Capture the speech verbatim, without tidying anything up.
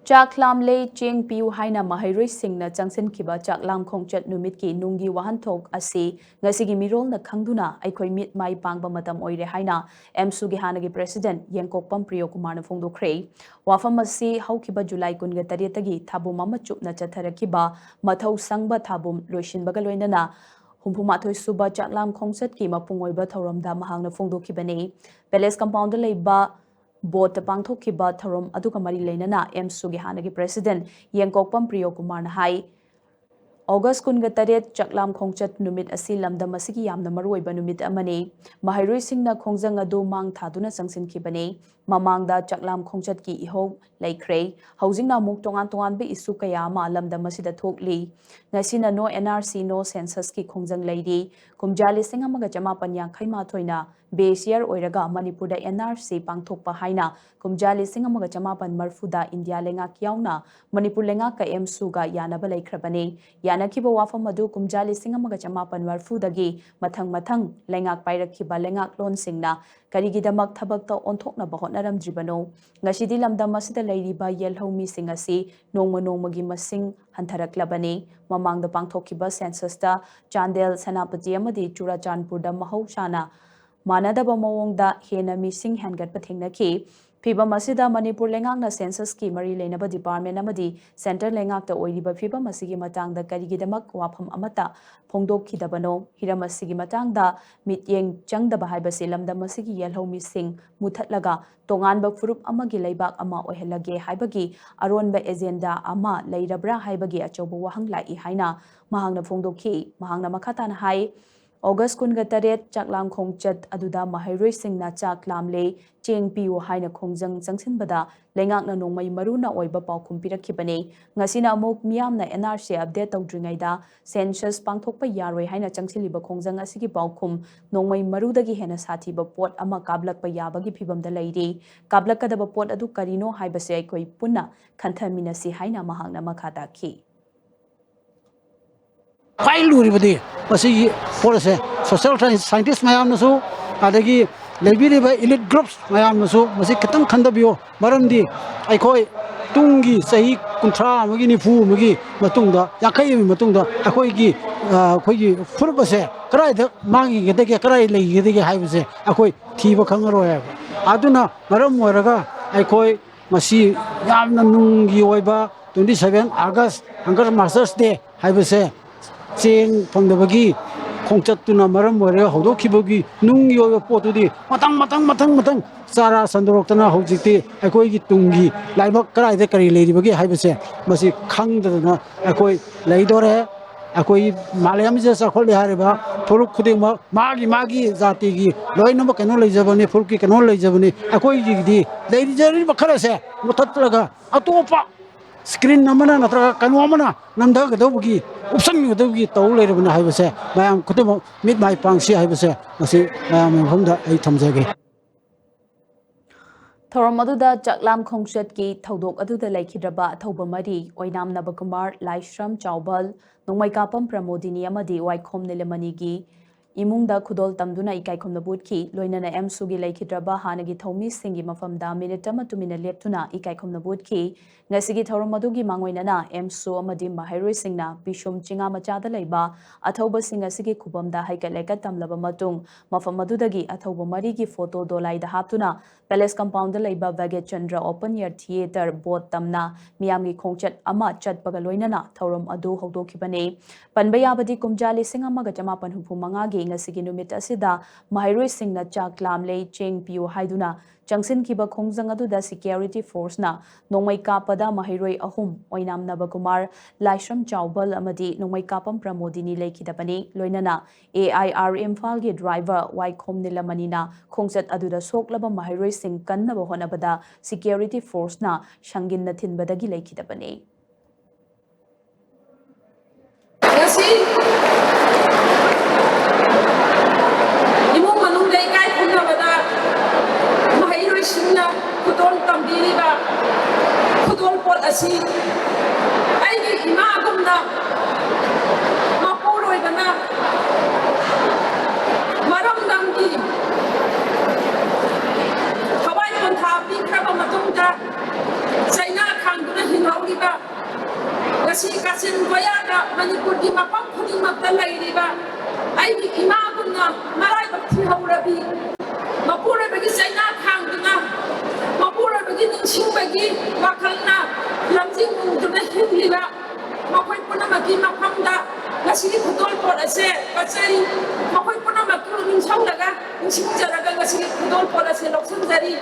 ꯆꯥꯛ ꯂꯥꯝꯂꯦ, ꯆꯦꯡ ꯄꯤꯌꯨ ꯍꯥꯏꯅ ꯃꯍꯩꯔꯣꯏꯁꯤꯡꯅ ꯆꯪꯁꯤꯟꯈꯤꯕ ꯆꯥꯛꯂꯥꯝ ꯈꯣꯡꯆꯠ ꯅꯨꯃꯤꯠꯀꯤ ꯅꯨꯡꯒꯤ ꯋꯥꯍꯟꯊꯣꯛ ꯑꯁꯤ ꯉꯁꯤꯒꯤ ꯃꯤꯔꯣꯜꯅ ꯈꯪꯗꯨꯅ ꯑꯩꯈꯣꯏ ꯃꯤꯠ ꯃꯥꯏ ꯄꯥꯡꯕ ꯃꯇꯝ ꯑꯣꯏꯔꯦ ꯍꯥꯏꯅ ꯑꯦꯝꯁꯨꯒꯤ ꯍꯥꯟꯅꯒꯤ president ꯌꯦꯡꯀꯣꯛꯄꯝ ꯄ꯭ꯔꯤꯌꯣꯀꯨꯃꯥꯔꯅ ꯐꯣꯡꯗꯣꯛꯈ꯭ꯔꯦ꯫ ꯋꯥꯐꯝ ꯑꯁꯤ ꯍꯧꯈꯤꯕ ꯖꯨꯂꯥꯏ ꯀꯨꯟꯒ ꯇꯔꯦꯠꯇꯒꯤ ꯊꯥꯕꯨꯝ ꯑꯃ ꯆꯨꯞꯅ ꯆꯠꯊꯔꯛꯈꯤꯕ ꯃꯊꯧ ꯁꯪꯕ ꯊꯥꯕꯨꯝ ꯂꯣꯏꯁꯤꯟꯕꯒ ꯂꯣꯏꯅꯅ ꯍꯨꯝꯐꯨ ꯃꯥꯊꯣꯏ ꯁꯨꯕ ꯆꯥꯛꯂꯥꯝ ꯈꯣꯡꯆꯠꯀꯤ ꯃꯄꯨꯡ ꯑꯣꯏꯕ ꯊꯧꯔꯝꯗ ꯃꯍꯥꯛꯅ ꯐꯣꯡꯗꯣꯛꯈꯤꯕꯅꯤ꯫ Palace compoundꯗ ꯂꯩꯕ ꯕꯣꯠꯇ ꯄꯥꯡꯊꯣꯛꯈꯤꯕ ꯊꯧꯔꯝ ꯑꯗꯨꯒ ꯃꯔꯤ ꯂꯩꯅꯅ ꯑꯦꯝꯁꯨꯒꯤ ꯍꯥꯟꯅꯒꯤ president ꯌꯦꯡꯀꯣꯛꯄꯝ ꯄ꯭ꯔꯤꯌꯣꯀꯨꯃꯥꯔꯅ ꯍꯥꯏ, ꯑꯣꯒꯁ ꯀꯨꯟꯒ ꯇꯔꯦꯠ ꯆꯥꯛꯂꯥꯝ ꯈꯣꯡꯆꯠ ꯅꯨꯃꯤꯠ ꯑꯁꯤ ꯂꯝꯗꯝ ꯑꯁꯤꯒꯤ ꯌꯥꯝꯅ ꯃꯔꯨꯑꯣꯏꯕ ꯅꯨꯃꯤꯠ ꯑꯃꯅꯤ꯫ ꯃꯍꯩꯔꯣꯏꯁꯤꯡꯅ ꯈꯣꯡꯖꯪ ꯑꯗꯨ ꯃꯥꯡ ꯊꯥꯗꯨꯅ ꯆꯪꯁꯤꯟꯈꯤꯕꯅꯤ꯫ ꯃꯃꯥꯡꯗ ꯆꯥꯛꯂꯥꯝ ꯈꯣꯡꯆꯠꯀꯤ ꯏꯍꯧ ꯂꯩꯈ꯭ꯔꯦ꯫ ꯍꯧꯖꯤꯛꯅ ꯑꯃꯨꯛ ꯇꯣꯉꯥꯟ ꯇꯣꯉꯥꯟꯕ issue ꯀꯌꯥ ꯑꯃ ꯂꯝꯗꯝ ꯑꯁꯤꯗ ꯊꯣꯛꯂꯤ꯫ ꯉꯁꯤꯅ no N R C, no censusꯀꯤ ꯈꯣꯡꯖꯪ ꯂꯩꯔꯤ꯫ ꯀꯨꯝꯖꯥ ꯂꯤꯁꯤꯡ ꯑꯃꯒ ꯆꯃꯥꯄꯟ ꯌꯥꯡꯈꯩ ꯃꯥꯊꯣꯏꯅ base year ꯑꯣꯏꯔꯒ ꯃꯅꯤꯄꯨꯔꯗ N R C ꯄꯥꯡꯊꯣꯛꯄ ꯍꯥꯏꯅ ꯀꯨꯝꯖꯥ ꯂꯤꯁꯤꯡ ꯑꯃꯒ ꯆꯃꯥꯄꯟ ꯃꯔꯐꯨꯗ ꯏꯟꯗꯤꯌꯥ ꯂꯩꯉꯥꯛ ꯌꯥꯎꯅ ꯃꯅꯤꯄꯨꯔ ꯂꯩꯉꯥꯛꯀ ꯑꯦꯝꯁꯨꯒ ꯌꯥꯅꯕ ꯂꯩꯈ꯭ꯔꯕꯅꯤ꯫ ꯌꯥꯅꯈꯤꯕ ꯋꯥꯐꯝ ꯑꯗꯨ ꯀꯨꯝꯖꯥ ꯂꯤꯁꯤꯡ ꯑꯃꯒ ꯆꯃꯥꯄꯟ ꯃꯔꯐꯨꯗꯒꯤ ꯃꯊꯪ ꯃꯊꯪ ꯂꯩꯉꯥꯛ ꯄꯥꯏꯔꯛꯈꯤꯕ ꯂꯩꯉꯥꯛꯂꯣꯟꯁꯤꯡꯅ ꯀꯔꯤꯒꯤꯗꯃꯛ ꯊꯕꯛꯇ ꯑꯣꯟꯊꯣꯛꯅꯕ ꯍꯣꯠꯅꯔꯝꯗ꯭ꯔꯤꯕꯅꯣ? ꯉꯁꯤꯗꯤ ꯂꯝꯗꯝ ꯑꯁꯤꯗ ꯂꯩꯔꯤꯕ ꯌꯦꯜꯍꯧ ꯃꯤꯁꯤꯡ ꯑꯁꯤ ꯅꯣꯡꯃ ꯅꯣꯡꯃꯒꯤ ꯃꯁꯤꯡ ꯍꯟꯊꯔꯛꯂꯕꯅꯤ꯫ ꯃꯃꯥꯡꯗ ꯄꯥꯡꯊꯣꯛꯈꯤꯕ censusꯇ ꯆꯥꯟꯗꯦꯜ, ꯁꯦꯅꯥꯄꯇꯤ ꯑꯃꯗꯤ ꯆꯨꯔꯥꯆꯥꯟꯄꯨꯔꯗ ꯃꯍꯧꯁꯥꯅ ꯃꯥꯟꯅꯗꯕ ꯃꯑꯣꯡꯗ ꯍꯦꯟꯅ ꯃꯤꯁꯤꯡ ꯍꯦꯟꯒꯠꯄ ꯊꯦꯡꯅꯈꯤ꯫ ꯐꯤꯚꯝ ꯑꯁꯤꯗ ꯃꯅꯤꯄꯨꯔ ꯂꯩꯉꯥꯛꯅ censusꯀꯤ ꯃꯔꯤ ꯂꯩꯅꯕ department ꯑꯃꯗꯤ centre ꯂꯩꯉꯥꯛꯇ ꯑꯣꯏꯔꯤꯕ ꯐꯤꯚꯝ ꯑꯁꯤꯒꯤ ꯃꯇꯥꯡꯗ ꯀꯔꯤꯒꯤꯗꯃꯛ ꯋꯥꯐꯝ ꯑꯃꯠꯇ ꯐꯣꯡꯗꯣꯛꯈꯤꯗꯕꯅꯣ? ꯍꯤꯔꯝ ꯑꯁꯤꯒꯤ ꯃꯇꯥꯡꯗ ꯃꯤꯠꯌꯦꯡ ꯆꯪꯗꯕ ꯍꯥꯏꯕꯁꯤ ꯂꯝꯗꯝ ꯑꯁꯤꯒꯤ ꯌꯦꯜꯍꯧ ꯃꯤꯁꯤꯡ ꯃꯨꯊꯠꯂꯒ ꯇꯣꯉꯥꯟꯕ ꯐꯨꯔꯨꯞ ꯑꯃꯒꯤ ꯂꯩꯕꯥꯛ ꯑꯃ ꯑꯣꯏꯍꯜꯂꯒꯦ ꯍꯥꯏꯕꯒꯤ ꯑꯔꯣꯟꯕ agenda ꯑꯃ ꯂꯩꯔꯕ꯭ꯔꯥ ꯍꯥꯏꯕꯒꯤ ꯑꯆꯧꯕ ꯋꯥꯍꯪ ꯂꯥꯛꯏ ꯍꯥꯏꯅ ꯃꯍꯥꯛꯅ ꯐꯣꯡꯗꯣꯛꯈꯤ꯫ ꯃꯍꯥꯛꯅ ꯃꯈꯥ ꯇꯥꯅ ꯍꯥꯏ, ꯑꯣꯒꯁ ꯀꯨꯟꯒ ꯇꯔꯦꯠ ꯆꯥꯛꯂꯥꯝ ꯈꯣꯡꯆꯠ ꯑꯗꯨꯗ ꯃꯍꯩꯔꯣꯏꯁꯤꯡꯅ ꯆꯥꯛ ꯂꯥꯝꯂꯦ, ꯆꯦꯡ ꯄꯤꯌꯨ ꯍꯥꯏꯅ ꯈꯣꯡꯖꯪ ꯆꯪꯁꯤꯟꯕꯗ ꯂꯩꯉꯥꯛꯅ ꯅꯣꯡꯃꯩ ꯃꯔꯨꯅ ꯑꯣꯏꯕ ꯄꯥꯎꯈꯨꯝ ꯄꯤꯔꯛꯈꯤꯕꯅꯤ꯫ ꯉꯁꯤꯅ ꯑꯃꯨꯛ ꯃꯤꯌꯥꯝꯅ N R C update ꯇꯧꯗ꯭ꯔꯤꯉꯩꯗ census ꯄꯥꯡꯊꯣꯛꯄ ꯌꯥꯔꯣꯏ ꯍꯥꯏꯅ ꯆꯪꯁꯤꯜꯂꯤꯕ ꯈꯣꯡꯖꯪ ꯑꯁꯤꯒꯤ ꯄꯥꯎꯈꯨꯝ ꯅꯣꯡꯃꯩ ꯃꯔꯨꯗꯒꯤ ꯍꯦꯟꯅ ꯁꯥꯊꯤꯕ ꯄꯣꯠ ꯑꯃ ꯀꯥꯞꯂꯛꯄ ꯌꯥꯕꯒꯤ ꯐꯤꯚꯝꯗ ꯂꯩꯔꯤ꯫ ꯀꯥꯞꯂꯛꯀꯗꯕ ꯄꯣꯠ ꯑꯗꯨ ꯀꯔꯤꯅꯣ ꯍꯥꯏꯕꯁꯤ ꯑꯩꯈꯣꯏ ꯄꯨꯟꯅ ꯈꯟꯊꯃꯤꯟꯅꯁꯤ ꯍꯥꯏꯅ ꯃꯍꯥꯛꯅ ꯃꯈꯥ ꯇꯥꯈꯤ꯫ ꯈ꯭ꯋꯥꯏ ꯂꯨꯔꯤꯕꯗꯤ ꯃꯁꯤꯒꯤ ꯄꯣꯠ ꯑꯁꯦ social scientist ꯃꯌꯥꯝꯅꯁꯨ, ꯑꯗꯒꯤ ꯂꯩꯕꯤꯔꯤꯕ elite groups ꯃꯌꯥꯝꯅꯁꯨ ꯃꯁꯤ ꯈꯤꯇꯪ ꯈꯟꯊꯕꯤꯌꯨ꯫ ꯃꯔꯝꯗꯤ ꯑꯩꯈꯣꯏ ꯇꯨꯡꯒꯤ ꯆꯍꯤ ꯀꯨꯟꯊ꯭ꯔꯥ ꯑꯃꯒꯤ, ꯅꯤꯐꯨ ꯑꯃꯒꯤ ꯃꯇꯨꯡꯗ, ꯌꯥꯡꯈꯩ ꯑꯃꯒꯤ ꯃꯇꯨꯡꯗ ꯑꯩꯈꯣꯏꯒꯤ, ꯑ, ꯑꯩꯈꯣꯏꯒꯤ ꯐꯨꯔꯨꯞ ꯑꯁꯦ ꯀꯗꯥꯏꯗ ꯃꯥꯡꯈꯤꯒꯗꯒꯦ, ꯀꯗꯥꯏ ꯂꯩꯒꯗꯒꯦ ꯍꯥꯏꯕꯁꯦ ꯑꯩꯈꯣꯏ ꯊꯤꯕ ꯈꯪꯉꯔꯣꯏ ꯍꯥꯏꯕ꯫ ꯑꯗꯨꯅ ꯃꯔꯝ ꯑꯣꯏꯔꯒ ꯑꯩꯈꯣꯏ ꯃꯁꯤ ꯌꯥꯝꯅ ꯅꯨꯡꯒꯤ ꯑꯣꯏꯕ twenty seven August Hunger Martyrs Day ꯍꯥꯏꯕꯁꯦ ꯆꯦꯡ ꯐꯪꯗꯕꯒꯤ ꯈꯣꯡꯆꯠꯇꯨꯅ ꯃꯔꯝ ꯑꯣꯏꯔꯒ ꯍꯧꯗꯣꯛꯈꯤꯕꯒꯤ ꯅꯨꯡꯒꯤ ꯑꯣꯏꯕ ꯄꯣꯠꯇꯨꯗꯤ ꯃꯊꯪ, ꯃꯊꯪ, ꯃꯊꯪ, ꯃꯊꯪ ꯆꯥꯔꯥ ꯁꯟꯗꯣꯔꯛꯇꯅ ꯍꯧꯖꯤꯛꯇꯤ ꯑꯩꯈꯣꯏꯒꯤ ꯇꯨꯡꯒꯤ ꯂꯥꯏꯕꯛ ꯀꯗꯥꯏꯗ ꯀꯔꯤ ꯂꯩꯔꯤꯕꯒꯦ ꯍꯥꯏꯕꯁꯦ ꯃꯁꯤ ꯈꯪꯗꯗꯅ ꯑꯩꯈꯣꯏ ꯂꯩꯗꯣꯔꯦ꯫ ꯑꯩꯈꯣꯏ ꯃꯥꯂꯦꯝꯁꯤꯗ ꯆꯥꯎꯈꯠꯂꯦ ꯍꯥꯏꯔꯤꯕ ꯐꯨꯔꯨꯞ ꯈꯨꯗꯤꯡꯃꯛ ꯃꯥꯒꯤ ꯃꯥꯒꯤ ꯖꯥꯇꯤꯒꯤ ꯂꯣꯏꯅꯃꯛ ꯀꯩꯅꯣ ꯂꯩꯖꯕꯅꯤ, ꯐꯨꯔꯨꯞꯀꯤ ꯀꯩꯅꯣ ꯂꯩꯖꯕꯅꯤ꯫ ꯑꯩꯈꯣꯏꯒꯤꯗꯤ ꯂꯩꯖꯔꯤꯕ ꯈꯔꯁꯦ ꯃꯨꯊꯠꯂꯒ ꯑꯇꯣꯞꯄ screen ꯑꯃꯅ ꯅꯠꯇ꯭ꯔꯒ ꯀꯩꯅꯣ ꯑꯃꯅ ꯅꯝꯊꯒꯗꯧꯕꯒꯤ, ꯎꯞꯁꯟꯒꯗꯧꯕꯒꯤ ꯇꯧ ꯂꯩꯔꯕꯅꯤ ꯍꯥꯏꯕꯁꯦ ꯃꯌꯥꯝ ꯈꯨꯗꯤꯡꯃꯛ ꯃꯤꯠ ꯃꯥꯏ ꯄꯥꯡꯁꯤ ꯍꯥꯏꯕꯁꯦ ꯃꯁꯤ ꯃꯌꯥꯝꯒꯤ ꯃꯐꯝꯗ ꯑꯩ ꯊꯝꯖꯒꯦ꯫ ꯊꯧꯔꯝ ꯑꯗꯨꯗ ꯆꯥꯛꯂꯥꯝ ꯈꯣꯡꯆꯠꯀꯤ ꯊꯧꯗꯣꯛ ꯑꯗꯨꯗ ꯂꯩꯈꯤꯗ꯭ꯔꯕ ꯑꯊꯧꯕ ꯃꯔꯤ, ꯑꯣꯏꯅꯥꯝ ꯅꯕꯀꯨꯃꯥꯔ, ꯂꯥꯏꯁ꯭ꯔꯝ ꯆꯥꯎꯕꯜ, ꯅꯣꯡꯃꯩꯀꯥꯄꯝ ꯄ꯭ꯔꯃꯣꯗꯤꯅꯤ ꯑꯃꯗꯤ ꯋꯥꯏꯈꯣꯝ ꯅꯤꯂꯃꯅꯤꯒꯤ ꯏꯃꯨꯡꯗ ꯈꯨꯗꯣꯜ ꯇꯝꯗꯨꯅ ꯏꯀꯥꯏꯈꯨꯝꯅꯕ ꯎꯠꯈꯤ꯫ ꯂꯣꯏꯅꯅ ꯑꯦꯝꯁꯨꯒꯤ ꯂꯩꯈꯤꯗ꯭ꯔꯕ ꯍꯥꯟꯅꯒꯤ ꯊꯧꯃꯤꯁꯤꯡꯒꯤ ꯃꯐꯝꯗ ꯃꯤꯅꯤꯠ ꯑꯃ ꯇꯨꯃꯤꯟꯅ ꯂꯦꯞꯇꯨꯅ ꯏꯀꯥꯏꯈꯨꯝꯅꯕ ꯎꯠꯈꯤ꯫ ꯉꯁꯤꯒꯤ ꯊꯧꯔꯝ ꯑꯗꯨꯒꯤ ꯃꯥꯡꯑꯣꯏꯅꯅ ꯑꯦꯝꯁꯨ ꯑꯃꯗꯤ ꯃꯍꯩꯔꯣꯏꯁꯤꯡꯅ ꯄꯤꯁꯨꯝ ꯆꯤꯉꯥ ꯃꯆꯥꯗ ꯂꯩꯕ ꯑꯊꯧꯕꯁꯤꯡ ꯑꯁꯤꯒꯤ ꯈꯨꯕꯝꯗ ꯍꯩꯀꯠ ꯂꯩꯀꯠ ꯇꯝꯂꯕ ꯃꯇꯨꯡ, ꯃꯐꯝ ꯑꯗꯨꯗꯒꯤ ꯑꯊꯧꯕ ꯃꯔꯤꯒꯤ ꯐꯣꯇꯣ ꯗꯣꯂꯥꯏꯗ ꯍꯥꯞꯇꯨꯅ ꯄꯦꯂꯦꯁ ꯀꯝꯄꯥꯎꯟꯗ ꯂꯩꯕ Bhagyachandra open air theatre ꯕꯣꯠ ꯇꯝꯅ ꯃꯤꯌꯥꯝꯒꯤ ꯈꯣꯡꯆꯠ ꯑꯃ ꯆꯠꯄꯒ ꯂꯣꯏꯅꯅ ꯊꯧꯔꯝ ꯑꯗꯨ ꯍꯧꯗꯣꯛꯈꯤꯕꯅꯤ꯫ ꯄꯟꯕ ꯌꯥꯕꯗꯤ, ꯀꯨꯝꯖꯥ ꯂꯤꯁꯤꯡ ꯑꯃꯒ ꯆꯃꯥꯄꯟ ꯍꯨꯝꯐꯨ ꯃꯉꯥꯒꯤ ꯉꯁꯤꯒꯤ ꯅꯨꯃꯤꯠ ꯑꯁꯤꯗ ꯃꯍꯩꯔꯣꯏꯁꯤꯡꯅ ꯆꯥꯛ ꯂꯥꯝꯂꯦ, ꯆꯦꯡ ꯄꯤꯌꯨ ꯍꯥꯏꯗꯨꯅ ꯆꯪꯁꯤꯟꯈꯤꯕ ꯈꯣꯡꯖꯪ ꯑꯗꯨꯗ ꯁꯤꯀ꯭ꯌꯨꯔꯤꯇꯤ ꯐꯣꯔꯁꯅ ꯅꯣꯡꯃꯩ ꯀꯥꯞꯄꯗ ꯃꯍꯩꯔꯣꯏ ꯑꯍꯨꯝ, ꯑꯣꯏꯅꯥꯝ ꯅꯕꯀꯨꯃꯥꯔ, ꯂꯥꯏꯁ꯭ꯔꯝ ꯆꯥꯎꯕꯜ ꯑꯃꯗꯤ ꯅꯣꯡꯃꯩ ꯀꯥꯞꯄꯝ ꯄ꯭ꯔꯃꯣꯗꯤꯅꯤ ꯂꯩꯈꯤꯗꯕꯅꯤ꯫ ꯂꯣꯏꯅꯅ ꯑꯦ ꯑꯥꯏ ꯑꯥꯔ ꯏꯝꯐꯥꯜꯒꯤ ꯗ꯭ꯔꯥꯏꯚꯔ ꯋꯥꯏꯈꯣꯝ ꯅꯤꯂꯃꯅꯤꯅ ꯈꯣꯡꯆꯠ ꯑꯗꯨꯗ ꯁꯣꯛꯂꯕ ꯃꯍꯩꯔꯣꯏꯁꯤꯡ ꯀꯟꯅꯕ ꯍꯣꯠꯅꯕꯗ ꯁꯤꯀ꯭ꯌꯨꯔꯤꯇꯤ ꯐꯣꯔꯁꯅ ꯁꯪꯒꯤꯟꯅ ꯊꯤꯟꯕꯗꯒꯤ ꯂꯩꯈꯤꯗꯕꯅꯤ꯫ ꯉꯁꯤ ꯏꯃꯨꯡ ꯃꯅꯨꯡꯗ ꯏꯀꯥꯏ ꯈꯨꯝꯅꯕꯗ ꯃꯍꯩꯔꯣꯏꯁꯤꯡꯅ ꯈꯨꯗꯣꯜ ꯇꯝꯕꯤꯔꯤꯕ ꯈꯨꯗꯣꯜꯄꯣꯠ ꯑꯁꯤ ꯑꯩꯒꯤ ꯏꯃꯥꯒꯨꯝꯅ ꯃꯄꯨꯔꯣꯏꯕꯅ ꯃꯔꯝꯗꯝꯒꯤ ꯊꯋꯥꯏ ꯄꯣꯟꯊꯥ ꯄꯤꯈ꯭ꯔꯕ ꯃꯇꯨꯡꯗ ꯆꯩꯅꯥ ꯃꯅꯤꯄꯨꯔꯒꯤ ꯃꯐꯝ ꯈꯨꯗꯤꯡꯃꯛꯇ ꯂꯩꯔꯤꯕ ꯑꯩꯒꯤ ꯏꯃꯥꯒꯨꯝꯅ ꯃꯔꯥꯏꯕꯛ ꯊꯤꯍꯧꯔꯕꯤ, ꯃꯄꯨꯔꯣꯏꯕꯒꯤ ꯆꯩꯅꯥ ꯊꯥꯡꯗꯨꯅ, ꯃꯄꯨꯔꯣꯏꯕꯒꯤ ꯅꯤꯡꯁꯤꯡꯕꯒꯤ ꯋꯥꯈꯜꯅ ꯂꯝꯖꯤꯡ ꯎꯗꯨꯅ ꯍꯤꯡꯂꯤꯕ ꯃꯈꯣꯏ ꯄꯨꯝꯅꯃꯛꯀꯤ ꯃꯐꯝꯗ ꯉꯁꯤꯒꯤ ꯈꯨꯗꯣꯜꯄꯣꯠ ꯑꯁꯦ ꯀꯠꯆꯔꯤ꯫ ꯃꯈꯣꯏ ꯄꯨꯝꯅꯃꯛꯄꯨ ꯅꯤꯡꯁꯤꯡꯂꯒ, ꯅꯤꯡꯁꯤꯡꯖꯔꯒ ꯉꯁꯤꯒꯤ ꯈꯨꯗꯣꯜꯄꯣꯠ ꯑꯁꯦ ꯂꯧꯁꯤꯟꯖꯔꯤ꯫